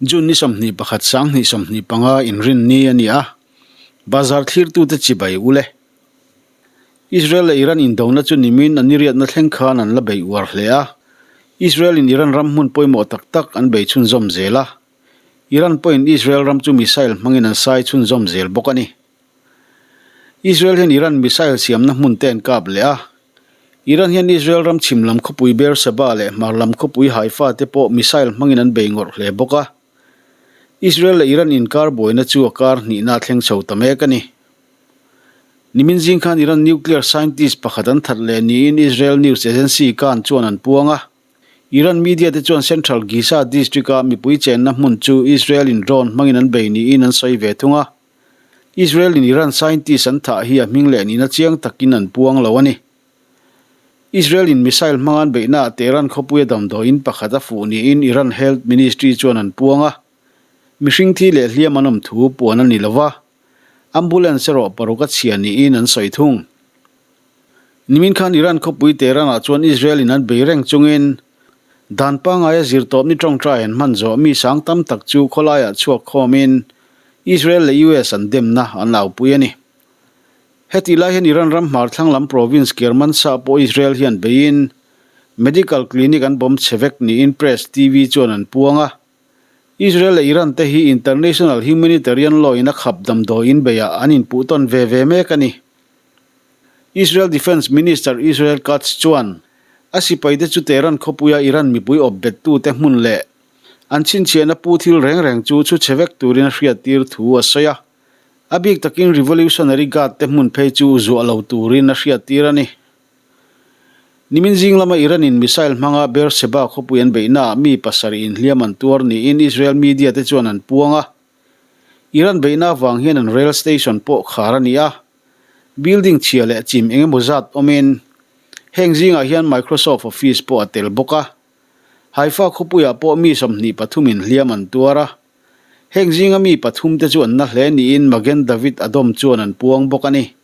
June ni 21 2025 inrinni a ni a, bazar thlirtute chibai u le. Israel leh Iran indona chu nimin an niriatna thleng khan an la bei uar hle a, Israel in Iran ram hmun pawimawh tak tak an bei chhunzawm zel a, Iran pawhin Israel ram chu missile hmangin an sai chhunzawm zel bawk a ni. Israel hian Iran missile siamna hmun te an kap leh a, Iran hian Israel ram chhim lam khawpui Beersheba leh hmar lam khawpui Haifa te pawh missile hmangin an bei ngawrh hle bawk a. Israel leh Iran inkar buaina chu a kar hnihna a thleng chho ta mek a ni. Nimin zing khan Iran nuclear scientist pakhat an that leh niin Israel news agency Kan chuan an puang a. Iran media te chuan Central Giza district-a mipui chenna hmun chu Israel-in drone hmangin an bei niin an sawi ve thung a. Israel in Iran scientist an thah hi a hming leh nihna chiang takin an puang lo a ni. Israel in missile hmanga an beihna ah Tehran khawpuia damdawiin pakhat a fuh niin Iran Health Ministry chuan an puang a. Mihring thi leh hliam an awm thu puan a ni lo va, ambulance erawh paruk a chhia niin an sawi thung. Nimin khan Iran khawpui Tehran ah chuan Israel in an bei reng chungin dan pangaia zirtawpni tawngtai an hman zawh mi sang tam tak chu khawlaiah chhuak khawmin Israel leh US an demna an aupui a ni. Hetih lai hian Iran ram hmar thlang lam province Kermanshah pawh Israel hian beiin medical clinic an bawm chhe vek niin Press TV chuan an puang a. Israel leh Iran te hi international humanitarian law in a khap damdawiin beiah an inpuh tawn ve ve mek a ni. Israel Defence Minister Israel Katz chuan a sipaite chu Tehran khawpuia Iran mipui awp bettute hmun leh an chhinchhiahna pu thil reng reng chu chhu chhe vek turin a hriattir thu a sawi a. A bik takin Revolutionary Guard te hmun phei chu zuah lo turin a hriattir a ni. Nimin zing lama Iran-in missile hmanga Beersheba khawpui an beihnaah mi pasarih inhliam an tuar niin Israel media te chuan an puang a. Iran beihna avang hian an rail station pawh khar a ni a, building chhia leh chim eng emaw zat awmin heng zingah hian Microsoft Office pawh a tel bawk a. Haifa khawpuiah pawh mi 23 in hliam an tuar a, heng zinga mi pathum te chu an na hle niin Magen David Adom chuan an puang bawk a ni.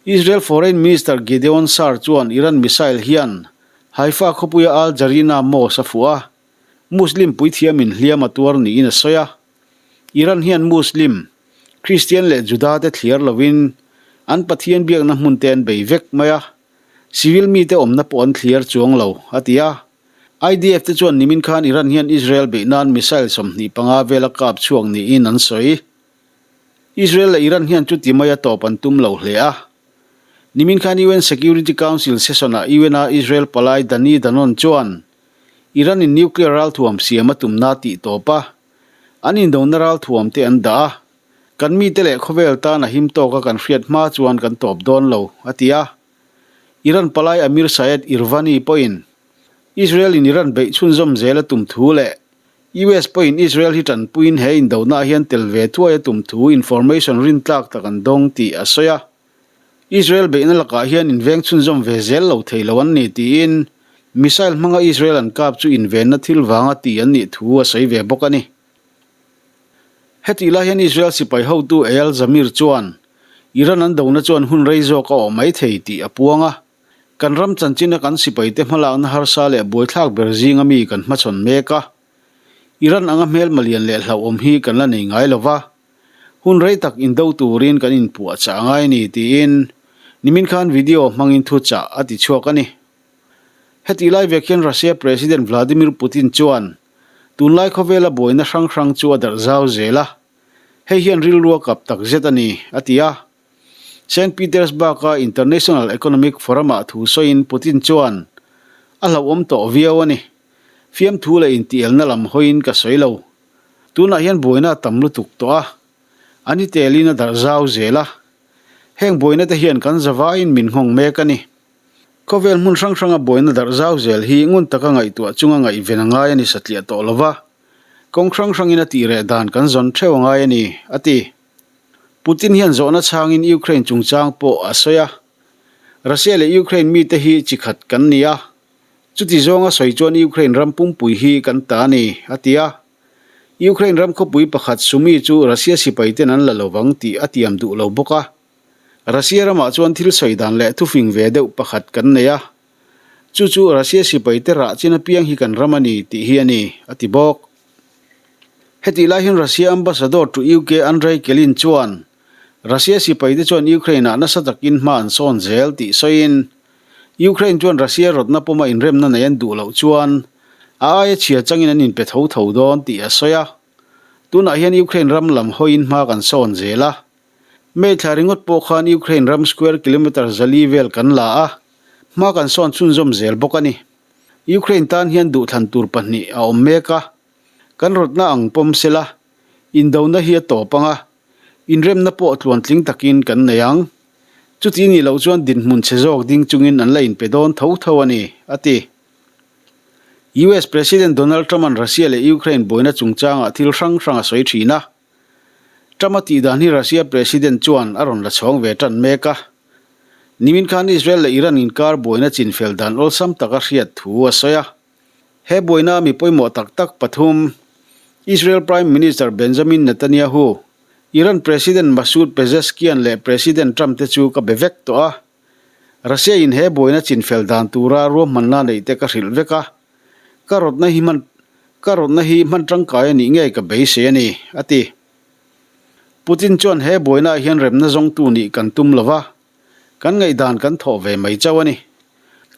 Israel Foreign Minister Gideon Saar chuan Iran missile hian Haifa khawpuia Al Jarina Mosque a fuh a, Muslim puithiamin hliam a tuar niin a sawi a. Iran hian Muslim, Kristian leh Juda te thliar lovin an Pathian biakna hmun te an bei vek mai a, civil mite awmna pawh an thliar chuang lo, a ti a. IDF te chuan nimin khan Iran hian Israel beih nan missile 25 vel a kap chhuak niin an sawi. Israel leh Iran hian chuti maia tawp an tum lo hle a. Nimin khan UN Security Council session-ah UN-a Israel palai Danny Danon chuan Iran in nuclear ralthuam siam a tumna tih tawp a, an indona ralthuam te an dah a, kan mite leh khawvel tan a him tawk a kan hriat hma chuan kan tawp dawn lo, a ti a. Iran palai Amir Saeed Irvani pawhin Israel in Iran beih chhunzawm zel a tum thu leh US pawhin Israel hi tanpuiin he indona ah hian tel ve thuai a tum thu information rintlak tak an dawng tih a sawi a. Israel beihna lakah hian inveng chhunzawm ve zel lo thei lo an ni tiin missile hmanga Israel an kap chu invenna thil vanga ti an nih thu a sawi ve bawk a ni. Hetih lai hian Israel sipai hotu Eyal Zamir chuan Iran an dona chuan hun rei zawk a awh mai thei tih a puang a, kan ram chanchina kan sipaite hmalakna harsa leh buaithlak ber zinga mi kan hmachhawn mek a, Iran anga hmelma lian leh hlauhawm hi kan la nei ngai lo va. Hun rei tak indo turin kan inpuah chah a ngai a ni tiin nimin khan video hmangin thu chah a ti chhuak a ni. Hetih lai vek hian Russia President Vladimir Putin chuan tunlai khawvela buaina hrang hrang chu a darh zau zel a, hei hian rilru a kap tak zet a ni, a ti a. Saint Petersburg-a International Economic Forum-ah thu sawiin Putin chuan, A hlauhawm tawh viau a ni. Fiamthu leh intielna lam hawiin ka sawi lo. Tunah hian buaina a tam lutuk tawh a, a ni telin a darh zau zel a. Heng buaina te hian kan zavaiin min nghawng mek a ni. Khawvel hmun hrang hranga buaina darh zau zel hi ngun taka ngaihtuah chunga ngaihven a ngai a ni satliah tawh lo va, kawng hrang hrangin a tih reh dan kan zawn theuh a ngai a ni, a ti. Putin hian zawhna chhangin Ukraine chungchang pawh a sawi a, Russia leh Ukraine mite hi chi khat kan ni a, Chuti zawnga sawi chuan Ukraine ram pumpui hi kan ta a ni, a ti a. Ukraine ram khawpui pakhat Sumy chu Russia sipaiten an la lovang tih a tiam duh lo bawk a. Russia ramah chuan thil sawi dan leh thufing ve deuh pakhat kan nei a. Chu chu Russia sipaite rah chin apiang hi kan ram a ni tih hi a ni, a ti bawk. Hetih lai hian Russia Ambassador to UK Andrei Kelin chuan Russia sipaite chuan Ukraine-ah nasa takin hma an sawn zel tih sawiin, Ukraine chuan Russia rawtna pawma inremna nei an duh loh chuan a aia chhia changin an inpe tho tho dawn tih a sawi a. Tunah hian Ukraine ram lam hawiin hma kan sawn zel a. May thla ringawt pawh khan Ukraine ram square kilometre 400 vel kan la a, hma kan sawn chhunzawm zel bawk a ni. Ukraine tan hian duhthlan tur pahnih a awm mek a. Kan rawtna ang pawm sela, indona hi a tawp ang a, inremna pawh tluantling takin kan nei ang. Chuti nih loh chuan dinhmun chhe zawk ding chungin an la inpe dawn tho tho a ni, a ti. US President Donald Trump-a'n Russia leh Ukraine buaina chungchangah thil hrang hrang a sawi thin a. Trump-a tih dan hi Russia President chuan a rawn la chhawng ve tan mek a. Nimin khan Israel leh Iran inkar buaina chinfel dan awlsam taka hriat thu a sawi a. He buaina mi pawimawh tak tak pathum, Israel Prime Minister Benjamin Netanyahu, Iran President Masoud Pezeshkian leh President Trump te chu ka be vek tawh a. Russia in he buaina chinfel dan tura ruahmanna neih te ka hrilh vek a. Ka rawtna hi hman ka rawtna hi hman tangkai a nih ngei ka beisei a ni, a ti. Putin chuan he buainaah hian remna zawngtu nih kan tum lo va. Kan ngaihdan kan thawh ve mai chauh a ni.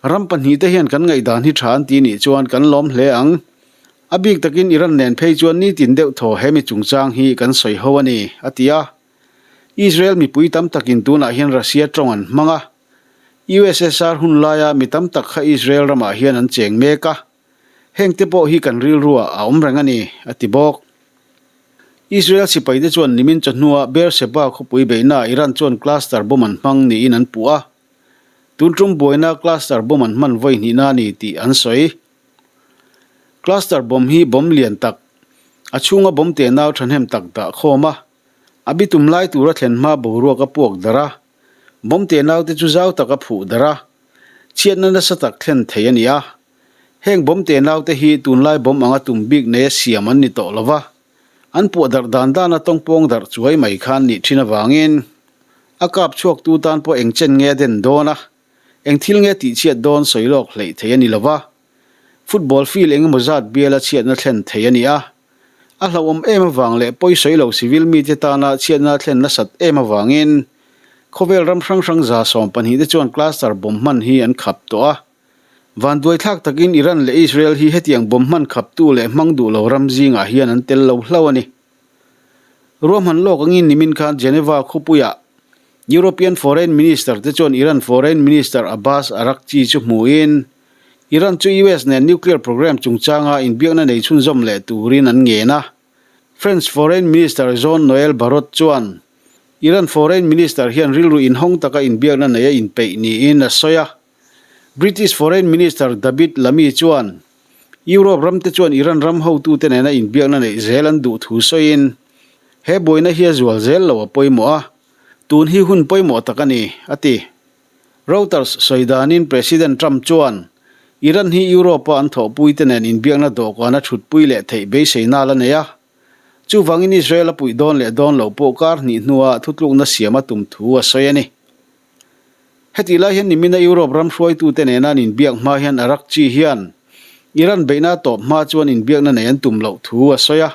Ram pahnihte hian kan ngaihdan hi tha an ti nih chuan kan lawm hle ang. A bik takin Iran nen phei chuan nitin deuh thaw he mi chungchang hi kan sawi ho a ni, a ti a. Israel mipui tam takin tunah hian Russia tawng an hmang a. USSR hun laia mi tam tak kha Israel ramah hian an cheng mek a. Hengte pawh hi kan rilruah a awm reng a ni, a ti bawk. Israel sipaite chuan nimin chawhnua Beersheba khawpui beihnaah Iran chuan cluster bomb an hmang niin an puh a. Tun tum buaina cluster bomb an hman vawi hnihna a ni tih an sawi. Cluster bomb hi bomb lian tak, a chhunga bomb tenau thahnem tak dah khawm a, a bitum lai tura thlen hma boruak a puak darh a, bomb tenaute chu zau tak a phuh darh a, chhiatna nasa tak thlen thei a ni a. Heng bomb tenaute hi tunlai bomb anga tum bik neia siam an ni tawh lo va, an puah darh dan dana tawngpawng darh chuai mai khan nih thin avangin a kap chhuaktu tan pawh eng chen nge a den dawn a, eng thil nge tihchhiat dawn sawi lawk hleih thei a ni lo va, football field eng emaw zat biala chhiatna thlen thei a ni a. A hlauhawm em avang leh pawi sawi lo civil mite tana chhiatna thlen nasat em avangin khawvel ram hrang hrang 120 te chuan cluster bomb hman hi an khap tawh a. Vanduaithlak takin Iran leh Israel hi hetiang bomb hman khaptu leh hmang duh lo ram zingah hian an tel lo hlauh a ni. Ruahman lawk angin nimin khan Geneva khawpuiah European Foreign Minister te chuan Iran Foreign Minister Abbas Araghchi chu hmuhin Iran chu US nen nuclear program chungchanga inbiakna nei chhunzawm leh turin an ngen a. French Foreign Minister Jean-Noel Barrot chuan Iran Foreign Minister hian rilru inhawng taka inbiakna nei a inpeih niin a sawi a. British Foreign Minister David Lammy chuan Europe ramte chuan Iran ram hotute nena inbiakna neih zel an duh thu sawiin, He buaina hi a zual zel lo a pawimawh a, tun hi hun pawimawh tak a ni, a ti. Reuters sawi danin President Trump chuan Iran hi Europe-a an thawhpuite nen inbiakna dawhkana thutpui leh theih beiseina la nei a, chuvangin Israel a puih dawn leh dawn loh pawh kar hnih hnua thutlukna siam a tum thu a sawi a ni. Hetih lai hian nimina Europe ram hruaitute nena an inbiak hma hian Araghchi hian Iran beihna a tawp hma chuan inbiakna nei an tum loh thu a sawi a.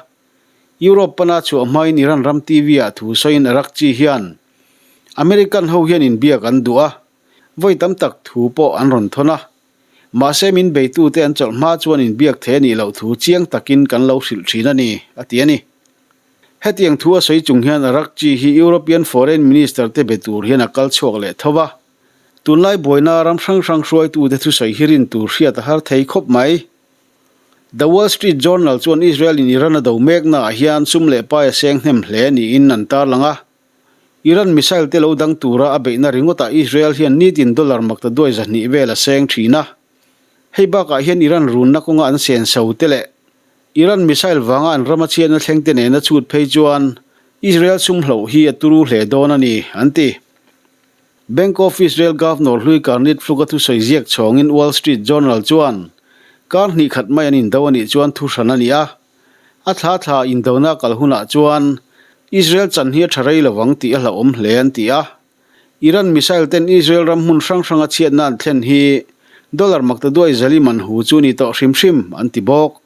Europe pana chhuah hmain Iran ram TV-ah thu sawiin Araghchi hian American ho hian inbiak an duh a, vawi tam tak thu pawh an rawn thawn a. Mahse min beitute an chawlh hma chuan inbiak thei a nih loh thu chiang takin kan lo hrilh thin a ni, a ti a ni. Hetiang thu a sawi chung hian Araghchi hi European Foreign Minister te be tur hian a kal chhuak leh tho va. Tunlai buaina ram hrang hrang hruaitute thusawi hi rin tur hriat a har thei khawp mai. The Wall Street Journal chuan Israel in Iran a do meknaah hian sum leh pai a seng hnem hle niin an tarlang a. Iran missile te lo dang tura a beihna ringawtah Israel hian nitin dollar makta duai 200 vel a seng thin a. Hei bakah hian Iran runna kawnga an senso te leh Iran missile vanga an rama chhiatna thlengte nena chhut phei chuan Israel sum hloh hi a turu hle dawn a ni, an ti. Bank of Israel Governor hlui Karnit Fluka thusawi ziak chhawngin Wall Street Journal chuan kar hnih khat mai an indo a nih chuan thu hran a ni a, a thla thla indona kal hunah chuan Israel chan hi a tha rei lovang tih a hlauhawm hle an ti a. Iran missile ten Israel ram hmun hrang hranga chhiatna an thlen hi dollar maktaduai zali man hu chu ni tawh hrim hrim an ti bawk.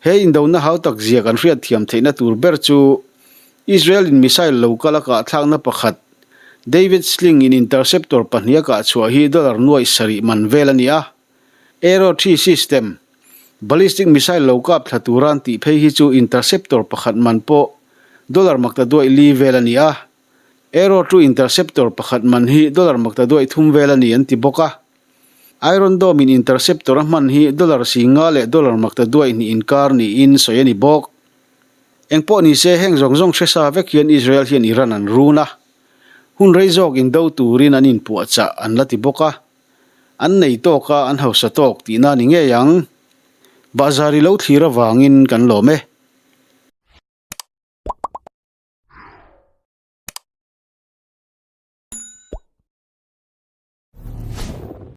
He indona hautak zia kan hriat thiam theihna tur ber chu Israel in missile lo kal a kah thlakna pakhat David Sling in interceptor pahniha kah chhuah hi dollar nuaih sarih man vel a ni a. Aero 3 system, ballistic missile lo kap thla tura an tih phei hi chu interceptor pakhat man pawh dollar makta duaih li vel a ni a. Aero 2 interceptor pakhat man hi dollar makta duaih thum vel a ni an ti bawk a. Iron Dome in interceptor a hman hi dollar si nga leh dollar makta duaih hnih inkar niin sawi a ni bawk. Engpawh ni se heng zawng zawng hre sa vek hian Israel hian Iran an run a. Hun rei zawk indo turin an inpuahchah an la ti bawk a. An nei tawk a, an hausa tawk tihna a ni ngei ang. Bahzar i lo thlir avangin kan lawm e.